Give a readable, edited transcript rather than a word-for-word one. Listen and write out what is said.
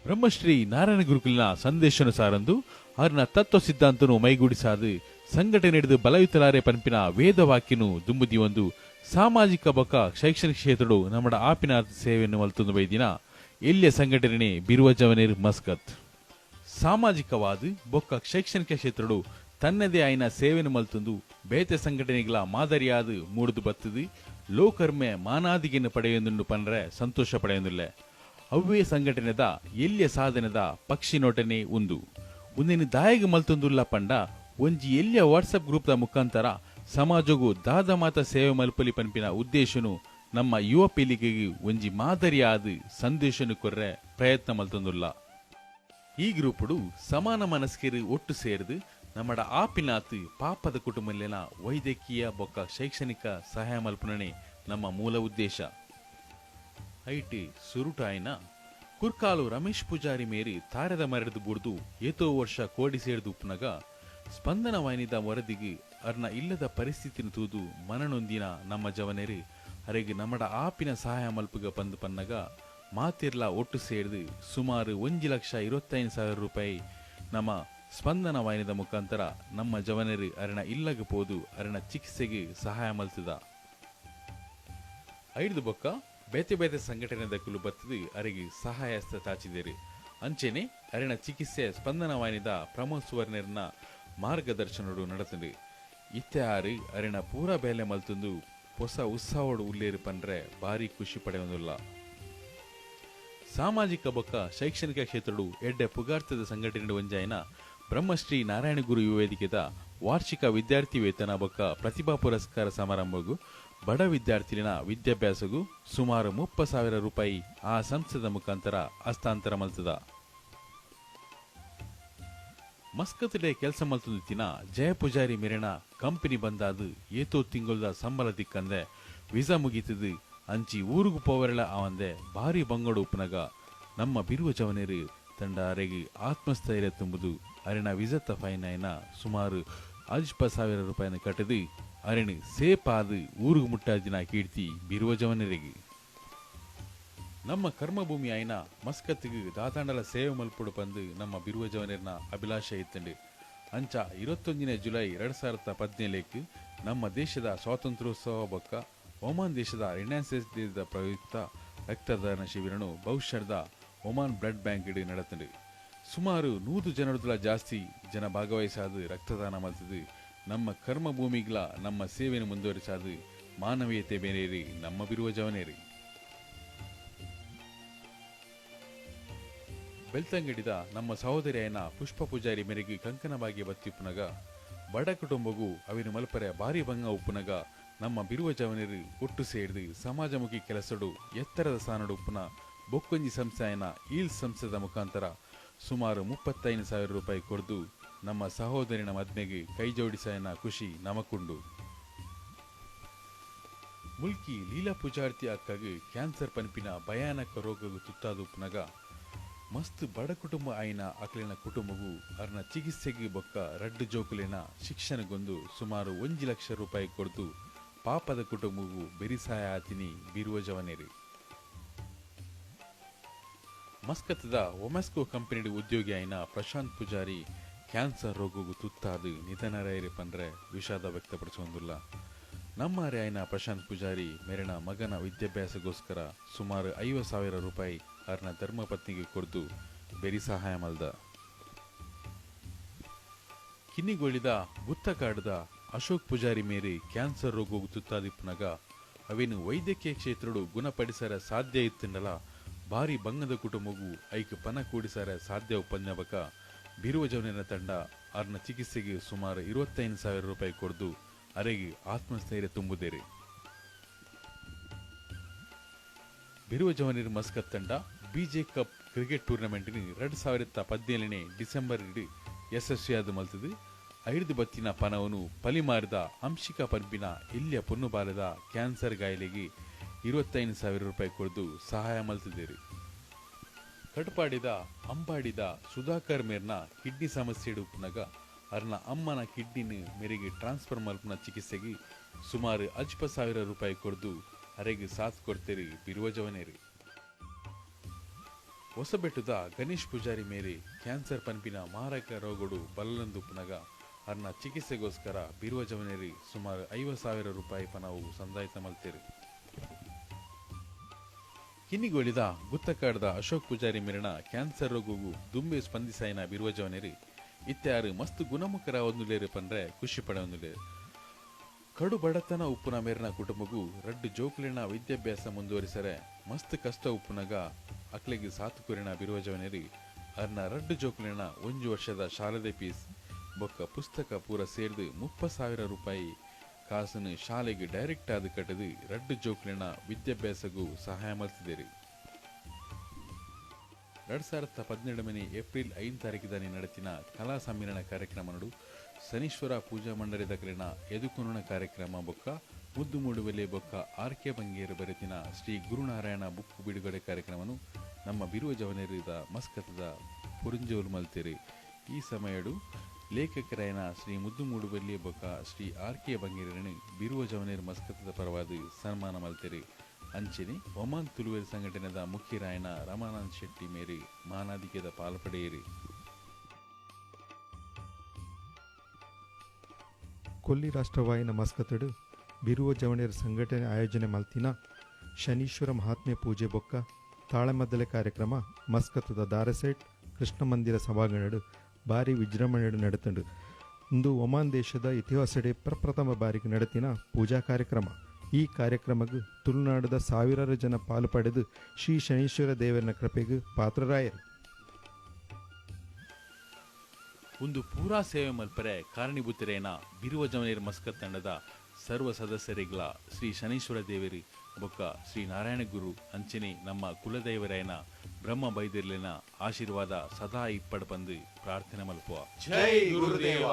ಬ್ರಹ್ಮಶ್ರೀ ನಾರಾಯಣ ಗುರುಕುಲಿನ ಸಂದೇಶನು ಸಾರಂದು ಅರ್ನ ತತ್ವ ಸಿದ್ಧಾಂತನು ಮೈಗೂಡಿಸಾದು ಸಂಘಟನೆ ಹಿಡಿದು ಬಲಯುತಲಾರೆ ಪನ್ಪಿನ ವೇದವಾಕ್ಯನು ದುಂಬುದಿಯೊಂದು ಸಾಮಾಜಿಕ ಬೊಕ ಶೈಕ್ಷಣಿಕ ಕ್ಷೇತ್ರಡು ನಮ್ಮಡ ಆಪಿನ ಸೇವೆಯನ್ನು ಮಲ್ತೊಂದು ಬೈದಿನ ಎಲ್ಯ ಸಂಘಟನೆ ಬಿರುವ ಜವನೇರ್ ಮಸ್ಕತ್. ಸಾಮಾಜಿಕವಾದ ಬೊಕ್ಕ ಶೈಕ್ಷಣಿಕ ಕ್ಷೇತ್ರಡು ತನ್ನದೇ ಆಯಿನ ಸೇವೆನು ಮಲ್ತೊಂದು ಬೇತೆ ಸಂಘಟನೆಗಳ ಮಾದರಿಯಾದ ಮೂಡುದು ಬತ್ತದು ಲೋಕರ್ಮೆ ಮಾನಾದಿಗೆಯನ್ನು ಪಡೆಯೊಂದುಂಡು ಪನ್ರೆ ಸಂತೋಷ ಪಡೆಯೊಂದಿಲ್ಲ. ಅವ್ವೇ ಸಂಘಟನೆದ ಎಲ್ಯ ಸಾಧನೆದ ಪಕ್ಷಿ ನೋಟನೆ ಉಂದು. ಉಂದೆನ್ ದಾಯೆಗ್ ಮಲ್ತೊಂದುಲ್ಲ ಪಂಡ ಒಂಜಿ ಎಲ್ಯ ವಾಟ್ಸಪ್ ಗ್ರೂಪ್ ದ ಮುಖಾಂತರ ಸಮಾಜೊಗು ದಾದ ಮಾತ ಸೇವೆ ಮಲ್ಪೊಲಿ ಪನ್ಪಿನ ಉದ್ದೇಶನು ನಮ್ಮ ಯುವ ಪೀಳಿಗೆಗೆ ಒಂಜಿ ಮಾದರಿಯಾದ ಸಂದೇಶನು ಕೊರ್ರೆ ಪ್ರಯತ್ನ ಮಲ್ತೊಂದುಲ್ಲ. ಈ ಗ್ರೂಪುಡು ಸಮಾನ ಮನಸ್ಕೆರ್ ಒಟ್ಟು ಸೇರ್ದ್ ನಮ್ಮಡ ಆಪಿನಾತ್ ಪಾಪದ ಕುಟುಂಬಲೆನ ವೈದ್ಯಕೀಯ ಬೊಕ್ಕ ಶೈಕ್ಷಣಿಕ ಸಹಾಯ ಮಲ್ಪುನನೆ ನಮ್ಮ ಮೂಲ ಉದ್ದೇಶ. ಐಟ್ ಸುರುಟಾಯಿನ ಕುರ್ಕಾಲು ರಮೇಶ್ ಪೂಜಾರಿ ಮೇರಿ ತಾರೆದ ಮರಡ್ದು ಬುಡ್ದು ಏತೋ ವರ್ಷ ಕೋಡಿ ಸೇರ್ದು ಉಪ್ಪುನಗ ಸ್ಪಂದನ ವಾಹಿನಿದ ವರದಿಗೆ ಅರ್ನ ಇಲ್ಲದ ಪರಿಸ್ಥಿತಿನ ತೂದು ಮನನೊಂದಿನ ನಮ್ಮ ಜವನೆರು ಅರೆಗ್ ನಮ್ಮಡ ಆಪಿನ ಸಹಾಯ ಮಲ್ಪುಗ ಪಂದ್ ಪನ್ನಗ ಮಾತಿರ್ಲ ಒಟ್ಟು ಸೇರ್ದು ಸುಮಾರು 1,25,000 ರೂಪಾಯಿ ನಮ್ಮ ಸ್ಪಂದನ ವಾಹಿನಿದ ಮುಖಾಂತರ ನಮ್ಮ ಜವನೆರು ಅರೆನ ಇಲ್ಲಗ ಪೋದು ಅರೆನ ಚಿಕಿತ್ಸೆಗೆ ಸಹಾಯ ಮಲ್ತದ. ಐದು ಬೊಕ್ಕ ಬೇತೆ ಬೇತೆ ಸಂಘಟನೆ ದಕ್ಕಲು ಬತ್ತದು ಅರೆಗೆ ಸಹಾಯ ತಾಚಿದೇರು. ಅಂಚೆನೆ ಅರೆನ ಚಿಕಿತ್ಸೆ ಸ್ಪಂದನ ವಾಹಿನಿದ ಪ್ರಮೋದ್ ಸುವರ್ಣರ್ನ ಮಾರ್ಗದರ್ಶನಡು ನಡೆತಂಡು. ಇತ್ತೆ ಆರು ಅರೆನ ಪೂರಾ ಬೇಲೆ ಮಲ್ತಂದು ಹೊಸ ಉತ್ಸಾಹೋಡು ಉಲ್ಲೇರು ಪನ್ರೆ ಭಾರಿ ಖುಷಿ ಪಡೆಯೊಂದುಲ್ಲ. ಸಾಮಾಜಿಕ ಬೊಕ್ಕ ಶೈಕ್ಷಣಿಕ ಕ್ಷೇತ್ರಡು ಎಡ್ಡೆ ಪುಗಾರ್ತದ ಸಂಘಟನೆ ಒಂಜಾಯಿನ ಬ್ರಹ್ಮಶ್ರೀ ನಾರಾಯಣ ಗುರು ಯುವ ವೇದಿಕೆದ ವಾರ್ಷಿಕ ವಿದ್ಯಾರ್ಥಿ ವೇತನ ಬೊಕ್ಕ ಪ್ರತಿಭಾ ಪುರಸ್ಕಾರ ಸಮಾರಂಭಗೂ ಬಡ ವಿದ್ಯಾರ್ಥಿನ ವಿದ್ಯಾಭ್ಯಾಸಗೂ ಸುಮಾರು 30,000 ರೂಪಾಯಿ ಆ ಸಂಸ್ಥೆದ ಮುಖಾಂತರ ಹಸ್ತಾಂತರ ಮಲ್ತದ. ಮಸ್ಕತ್ ಡೇ ಕೆಲಸ ಮಲ್ತೊಂದಿತ್ತಿನ ಜಯ ಪೂಜಾರಿ ಮೇರಿನ ಕಂಪನಿ ಬಂದಾದು ಏತೋ ತಿಂಗೊಳ್ದ ಸಂಬಳ ದಿಕ್ಕಂದೆ ವೀಸಾ ಮುಗೀತದು ಅಂಚಿ ಊರುಗು ಪೋವರೆಲ ಆವಂದೆ ಭಾರಿ ಬಂಗಡು ಉಪ್ಪುನಗ ನಮ್ಮ ಬಿರುವ ಜವನೇರು ತಂಡ ಅರೆಗೆ ಆತ್ಮಸ್ಥೈರ್ಯ ತುಂಬುದು ಅರೆನ ವಿಸತ್ತ ಫೈನ್ ಆಯ್ನ ಸುಮಾರು 50,000 ರೂಪಾಯಿನ ಕಟ್ಟದು ಅರೆನು ಸೇಪಾದು ಊರುಗು ಮುಟ್ಟಾದಿನ ಕೀರ್ತಿ ಬಿರುವ ಜವನರಿಗೆ. ನಮ್ಮ ಕರ್ಮಭೂಮಿ ಆಯ್ನ ಮಸ್ಕತ್ತಿಗೆ ದಾತಾಂಡಲ ಸೇವೆ ಮಲ್ಪುಡು ಪಂದು ನಮ್ಮ ಬಿರುವ ಜವನರ್ನ ಅಭಿಲಾಷೆ ಇತ್ತಂಡು. ಅಂಚ 21 ಜುಲೈ 2017 ನಮ್ಮ ದೇಶದ ಸ್ವಾತಂತ್ರ್ಯೋತ್ಸವ ಬೊಕ್ಕ ಒಮಾನ್ ದೇಶದ ರಿನಾನ್ಸೆನ್ಸ್ ಡೇದ ಪ್ರಯುಕ್ತ ರಕ್ತದಾನ ಶಿಬಿರನು ಬಹುಶಃದ ಒಮಾನ್ ಬ್ಲಡ್ ಬ್ಯಾಂಕ್ ಇಡು ನಡೆತಂಡು. ಸುಮಾರು 100 ಜನರದಲ ಜಾಸ್ತಿ ಜನ ಭಾಗವಹಿಸಾದು ರಕ್ತದಾನ ಮಲ್ತದು ನಮ್ಮ ಕರ್ಮಭೂಮಿಗಳ ನಮ್ಮ ಸೇವೆಯನ್ನು ಮುಂದುವರಿಸಾದು ಮಾನವೀಯತೆ ಮೇರೇರಿ ನಮ್ಮ ಬಿರುವ ಜವನೇರಿ. ಬೆಳ್ತಂಗಡಿದ ನಮ್ಮ ಸಹೋದರಿಯನ ಪುಷ್ಪ ಪೂಜಾರಿ ಮೇರೆಗೆ ಕಂಕಣವಾಗಿ ಬತ್ತಿಪ್ಪುನಗ ಬಡ ಕುಟುಂಬಗೂ ಅವಿನ ಮಲ್ಪರೆ ಭಾರಿ ಭಂಗ ಉಪ್ಪುನಗ ನಮ್ಮ ಬಿರುವ ಜವನರು ಒಟ್ಟು ಸೇರಿದು ಸಮಾಜಮುಖಿ ಕೆಲಸಡು ಎತ್ತರದ ಸ್ಥಾನಡು ಉಪ್ಪುನ ಬೊಕ್ಕೊಂಜಿ ಸಂಸ್ಥೆಯನ ಈಲ್ ಸಂಸ್ಥೆದ ಮುಖಾಂತರ ಸುಮಾರು 35,000 ರೂಪಾಯಿ ಕೊಡ್ದು ನಮ್ಮ ಸಹೋದರಿನ ಮದ್ಮೆಗೆ ಕೈ ಜೋಡಿಸಾಯನ ಖುಷಿ ನಮಕುಂಡು. ಮುಲ್ಕಿ ಲೀಲಾ ಪೂಜಾರ್ತಿ ಅಕ್ಕಗೆ ಕ್ಯಾನ್ಸರ್ ಪನ್ಪಿನ ಭಯಾನಕ ರೋಗಗೂ ತುತ್ತಾದ ಉಪ್ಪುನಗ ಮಸ್ತ್ ಬಡ ಕುಟುಂಬ ಆಯ್ನ ಅಕ್ಲಿನ ಕುಟುಂಬಗೂ ಅರ್ನ ಚಿಕಿತ್ಸೆಗೆ ಬೊಕ್ಕ ರಡ್ಡು ಜೋಕುಲಿನ ಶಿಕ್ಷಣಗೊಂದು ಸುಮಾರು 1 ಲಕ್ಷ ರೂಪಾಯಿ ಕೊಡ್ದು ಪಾಪದ ಕುಟುಂಬಗೂ ಬೆರಿಸಾಯ ಆತಿನಿ ಬಿರುವ ಜವನೇರಿ. ಮಸ್ಕತ್ದ ಒಮೆಸ್ಕೋ ಕಂಪನಿ ಉದ್ಯೋಗಿ ಆಯ್ನ ಪ್ರಶಾಂತ್ ಪೂಜಾರಿ ಕ್ಯಾನ್ಸರ್ ರೋಗಗೂ ತುತ್ತಾದು ನಿಧನರಾಯರಿ ಪಂದ್ರೆ ವಿಷಾದ ವ್ಯಕ್ತಪಡಿಸೊಂದುಲ್ಲ. ನಮ್ಮಾರೆ ಆಯ್ನ ಪ್ರಶಾಂತ್ ಪೂಜಾರಿ ಮೇರಿನ ಮಗನ ವಿದ್ಯಾಭ್ಯಾಸಗೋಸ್ಕರ ಸುಮಾರು 50,000 ರೂಪಾಯಿ ಅರ್ನ ಧರ್ಮಪತ್ನಿಗೆ ಕೊಡ್ದು ಬೆರಿ ಸಹಾಯ ಮಲ್ದ. ಕಿನ್ನಿಗೋಳಿದ ಗುತ್ತಕಾಡದ ಅಶೋಕ್ ಪೂಜಾರಿ ಮೇರಿ ಕ್ಯಾನ್ಸರ್ ರೋಗಗೂ ತುತ್ತಾದಿಪ್ಪುನಗ ಅವೇನು ವೈದ್ಯಕೀಯ ಕ್ಷೇತ್ರಡು ಗುಣಪಡಿಸರ ಸಾಧ್ಯ ಇತ್ತಂಡಲ ಭಾರಿ ಬಂಗದ ಕುಟುಂಬಗೂ ಐಕ್ ಪನ ಕೂಡಿಸರ ಸಾಧ್ಯ ಉಪನ್ಯಾಪಕ ಬಿರುವ ಜವನಿನ ತಂಡ ಅರ್ನ ಚಿಕಿತ್ಸೆಗೆ ಸುಮಾರು 25,000 ರೂಪಾಯಿ ಕೊಡ್ದು ಅರೆಗೆ ಆತ್ಮಸ್ಥೈರ್ಯ ತುಂಬುದೇರಿ. ಬಿರುವ ಜವನಿರ್ ಮಸ್ಕತ್ ತಂಡ ಬಿಜೆ ಕಪ್ ಕ್ರಿಕೆಟ್ ಟೂರ್ನಮೆಂಟಿನ 2017 ಡಿಸೆಂಬರ್ ಯಶಸ್ವಿಯಾದ ಮಲ್ತದು. ಐದು ಬತ್ತಿನ ಪನವನ್ನು ಪಲಿಮಾರಿದ ಅಂಶಿಕ ಪರ್ಬಿನ ಇಲ್ಲಿಯ ಪೊನ್ನುಬಾಲದ ಕ್ಯಾನ್ಸರ್ ಗಾಯಿಲೆಗೆ 25,000 ರೂಪಾಯಿ ಕೊಡ್ದು ಸಹಾಯ ಮಲ್ತಿದ್ದೀರಿ. ಕಟ್ಪಾಡಿದ ಅಂಬಾಡಿದ ಸುಧಾಕರ್ ಮೇರ್ನ ಕಿಡ್ನಿ ಸಮಸ್ಯೆ ಉಪ್ಪುನಗ ಅರ್ನ ಅಮ್ಮನ ಕಿಡ್ನಿನ ಮೇರೆಗೆ ಟ್ರಾನ್ಸ್ಫರ್ ಮಲ್ಪನ ಚಿಕಿತ್ಸೆಗೆ ಸುಮಾರು 50,000 ರೂಪಾಯಿ ಕೊಡ್ದು ಅರೆಗೆ ಸಾಥ್ ಕೊಡ್ತೇರಿ ಬಿರುವ ಜವನೇರಿ. ಹೊಸಬೆಟ್ಟುದ ಗಣೇಶ್ ಪೂಜಾರಿ ಮೇರಿ ಕ್ಯಾನ್ಸರ್ ಪನ್ಪಿನ ಮಾರಕ ರೋಗಡು ಬಲ್ಲಂದುಪ್ಪುನಗ ಅರ್ನ ಚಿಕಿತ್ಸೆಗೋಸ್ಕರ ಬಿರುವ ಜವನೇರಿ ಸುಮಾರು 50,000 ರೂಪಾಯಿ ಪಣವು ಸಂದಾಯಿತ ಮಲ್ತೇರು. ಕಿನ್ನಿಗೋಳಿದ ಗುತ್ತಕಾಡದ ಅಶೋಕ್ ಪೂಜಾರಿ ಮೇರಿನ ಕ್ಯಾನ್ಸರ್ ರೋಗಗೂ ದುಂಬೆ ಸ್ಪಂದಿಸಾಯಿನ ಬಿರುವ ಜವನೇರಿ ಇತ್ಯಾರು ಮಸ್ತ್ ಗುಣಮುಖರ ಒಂದುಲೇರು ಪಂಡ್ರೆ ಖುಷಿ ಪಡೆಯೊಂದುಲೇರು. ಕಡು ಬಡತನ ಉಪ್ಪುನ ಮೇರಿನ ಕುಟುಂಬಗೂ ರಡ್ಡು ಜೋಕುಲಿನ ವಿದ್ಯಾಭ್ಯಾಸ ಮುಂದುವರಿಸರೆ ಮಸ್ತ್ ಕಷ್ಟ ಉಪ್ಪುನಗ ಅಕ್ಲೆಗೆ ಸಾತುಕೂರಿನ ಬಿರುವ ಜವನೇರಿ ಅರ್ನ ರಡ್ಡು ಜೋಕುಲಿನ 1 ವರ್ಷದ ಶಾಲೆದ ಫೀಸ್ ಬೊಕ್ಕ ಪುಸ್ತಕ ಪೂರ ಸೇರ್ದು 30,000 ರೂಪಾಯಿ ಕಾಸನ್ನು ಶಾಲೆಗೆ ಡೈರೆಕ್ಟ್ ಆದ ಕಟ್ಟದು ರಡ್ಡು ಜೋಕುಲಿನ ವಿದ್ಯಾಭ್ಯಾಸಗೂ ಸಹಾಯ ಮಲ್ತಿದ್ದೇರಿ. 2017 ಏಪ್ರಿಲ್ 5 ತಾರೀಕಿದಾನಿ ನಡೆತಿನ ಕಲಾ ಸಮ್ಮೇಳನ ಕಾರ್ಯಕ್ರಮ ನಡು ಶನೀಶ್ವರ ಪೂಜಾ ಮಂಡಳಿದ ಕಲಿನ ಎದುಕುನುಣ ಕಾರ್ಯಕ್ರಮ ಬೊಕ್ಕ ಮುದ್ದು ಮೂಡುವೆಲೆ ಬೊಕ್ಕ ಆರ್ ಕೆ ಬಂಗೇರು ಬರೆತಿನ ಶ್ರೀ ಗುರುನಾರಾಯಣ ಬುಕ್ ಬಿಡುಗಡೆ ಕಾರ್ಯಕ್ರಮನು ನಮ್ಮ ಬಿರುವ ಜವನೇರಿದ ಮಸ್ಕತದ ಪುರಂಜೋಲು ಮಲ್ತೇರಿ. ಈ ಸಮಯಡು ಲೇಖಕರಾಯನ ಶ್ರೀ ಮುದ್ದು ಮೂಡುಬೆಲ್ಲಿ ಬೊಕ್ಕ ಶ್ರೀ ಆರ್ ಕೆ ಬಂಗೇರನು ಬಿರುವ ಜವನೇರು ಮಸ್ಕತದ ಪರವಾದ ಸನ್ಮಾನ ಮಲ್ತೇರಿ. ಅಂಚನೆ ಒಮಾನ್ ತುಳುವೆರ್ ಸಂಘಟನೆದ ಮುಖ್ಯರಾಯನ ರಮಾನಂದ್ ಶೆಟ್ಟಿ ಮೇರಿ ಮಾನಾದಿಕೆದ ಪಾಲ್ಪಡೆಯರಿ. ಕೊಲ್ಲಿ ರಾಷ್ಟ್ರವಾಯಿನ ಮಸ್ಕತಡು ಬಿರುವ ಜವನೇರ್ ಸಂಘಟನೆ ಆಯೋಜನೆ ಮಲ್ತಿನ ಶನೀಶ್ವರ ಮಹಾತ್ಮೆ ಪೂಜೆ ಬೊಕ್ಕ ತಾಳಮದ್ದಲೆ ಕಾರ್ಯಕ್ರಮ ಮಸ್ಕತದ ದಾರಸೇಟ್ ಕೃಷ್ಣ ಮಂದಿರ ಸಭಾಂಗಣಡು ಭಾರಿ ವಿಜೃಂಭಣೆಡು ನಡೆತಂಡು. ಇಂದು ಒಮಾನ್ ದೇಶದ ಇತಿಹಾಸಡೆ ಪ್ರಪ್ರಥಮ ಬಾರಿಗೆ ನಡೆತಿನ ಪೂಜಾ ಕಾರ್ಯಕ್ರಮ. ಈ ಕಾರ್ಯಕ್ರಮಕ್ಕೆ ತುಳುನಾಡದ ಸಾವಿರಾರು ಜನ ಪಾಲು ಪಡೆದು ಶ್ರೀ ಶನೀಶ್ವರ ದೇವರನ ಕೃಪೆಗೆ ಪಾತ್ರರಾಯರು. ಒಂದು ಪೂರಾ ಸೇವೆ ಮಲ್ಪರೆ ಕಾರಣಿಭೂತರೇನ ಬಿರುವ ಜವನೇರ್ ಮಸ್ಕತ್ ತಂಡದ ಸರ್ವ ಸದಸ್ಯರಿಗಳ ಶ್ರೀ ಶನೀಶ್ವರ ದೇವರಿ ಬೊಕ್ಕ ಶ್ರೀ ನಾರಾಯಣ ಗುರು ಅಂಚನೆ ನಮ್ಮ ಕುಲದೇವರಾಯನ ಬ್ರಹ್ಮ ಬೈದಿರ್ಲಿನ ಆಶೀರ್ವಾದ ಸದಾ ಇಪ್ಪಡ ಬಂದು ಪ್ರಾರ್ಥನೆ ಮಲ್ಪುವ. ಜೈ ಗುರುದೇವ.